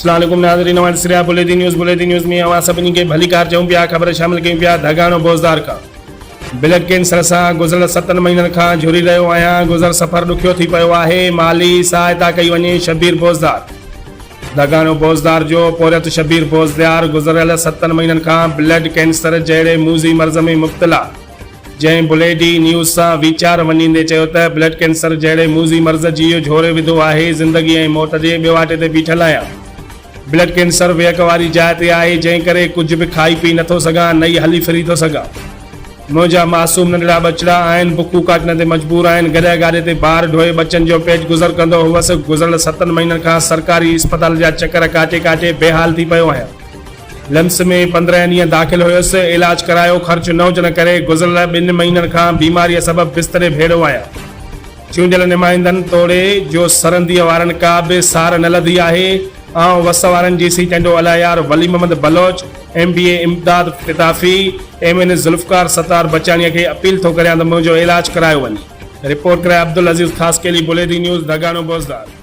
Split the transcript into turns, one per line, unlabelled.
اسلام عليڪم ناظرين اوهان ڏسي رهيا بليدي نيوز بليدي نيوز ۾ اوهان سڀني کي ڀليڪار چئون پيا خبر شامل ڪيون پيا ڌڳاڻو بوزدار کان بلڊ ڪينسر سان گذريل ستن مهينن کان جهري رهيو آهيان گذر سفر ڏکيو ٿي پيو آهي مالي سهائتا ڪئي وڃي شبير بوزدار ڌڳاڻو بوزدار جو پورهيت شبير بوزدار گذريل ستن مهينن کان بلڊ ڪينسر جهڙي موذي مرض ۾ مبتلا جنهن بليڊي نيوز سان ويچار ونڊيندي چيو ته بلڊ ڪينسر جهڙي موذي مرض جيء جهوري وڌو آهي، زندگي ۽ موت جي ٻيواٽي تي بيٺل آهيان. بلڊ ڪينسر ويهڪ واري جاء تي آهي، جنهن ڪري ڪجهه به کائي پي نٿو سگهان، نه ئي هلي ڦري ٿو سگهان. منهنجا معصوم ننڍڙا ٻچڙا آهن، بکون ڪاٽڻ تي مجبور آهن، گڏهه گاڏي تي بار ڍوئي ٻچن جو پيٽ گذر ڪندو هئس، گذريل ستن مهينن کان سرڪاري اسپتال جا چڪر ڪاٽي ڪاٽي بيحال ٿي پيو آهيان. لمس ۾ 15 ڏينهن داخل هيس، علاج ڪرايو، خرچ نه هجڻ ڪري گذريل ٻن مهينن کان بيماريء سبب بستري ڀيڙو آهيان. چونڊيل نمائندن توڙي جو سرنديء وارن ڪا به سار نه لڌي آهي. آئون وس وارن جي C Tando Allahyar Wali Muhammad Baloch, M B A Imdad Pitafi, M N A Zulfiqar Sattar بچاڻيء کي اپيل ٿو ڪريان ته منهنجو علاج ڪرايو وڃي. رپورٽ ڪرائي عبدالعزيز خاصخيلي، بليدي نيوز، ڌڳاڻو بوزدار.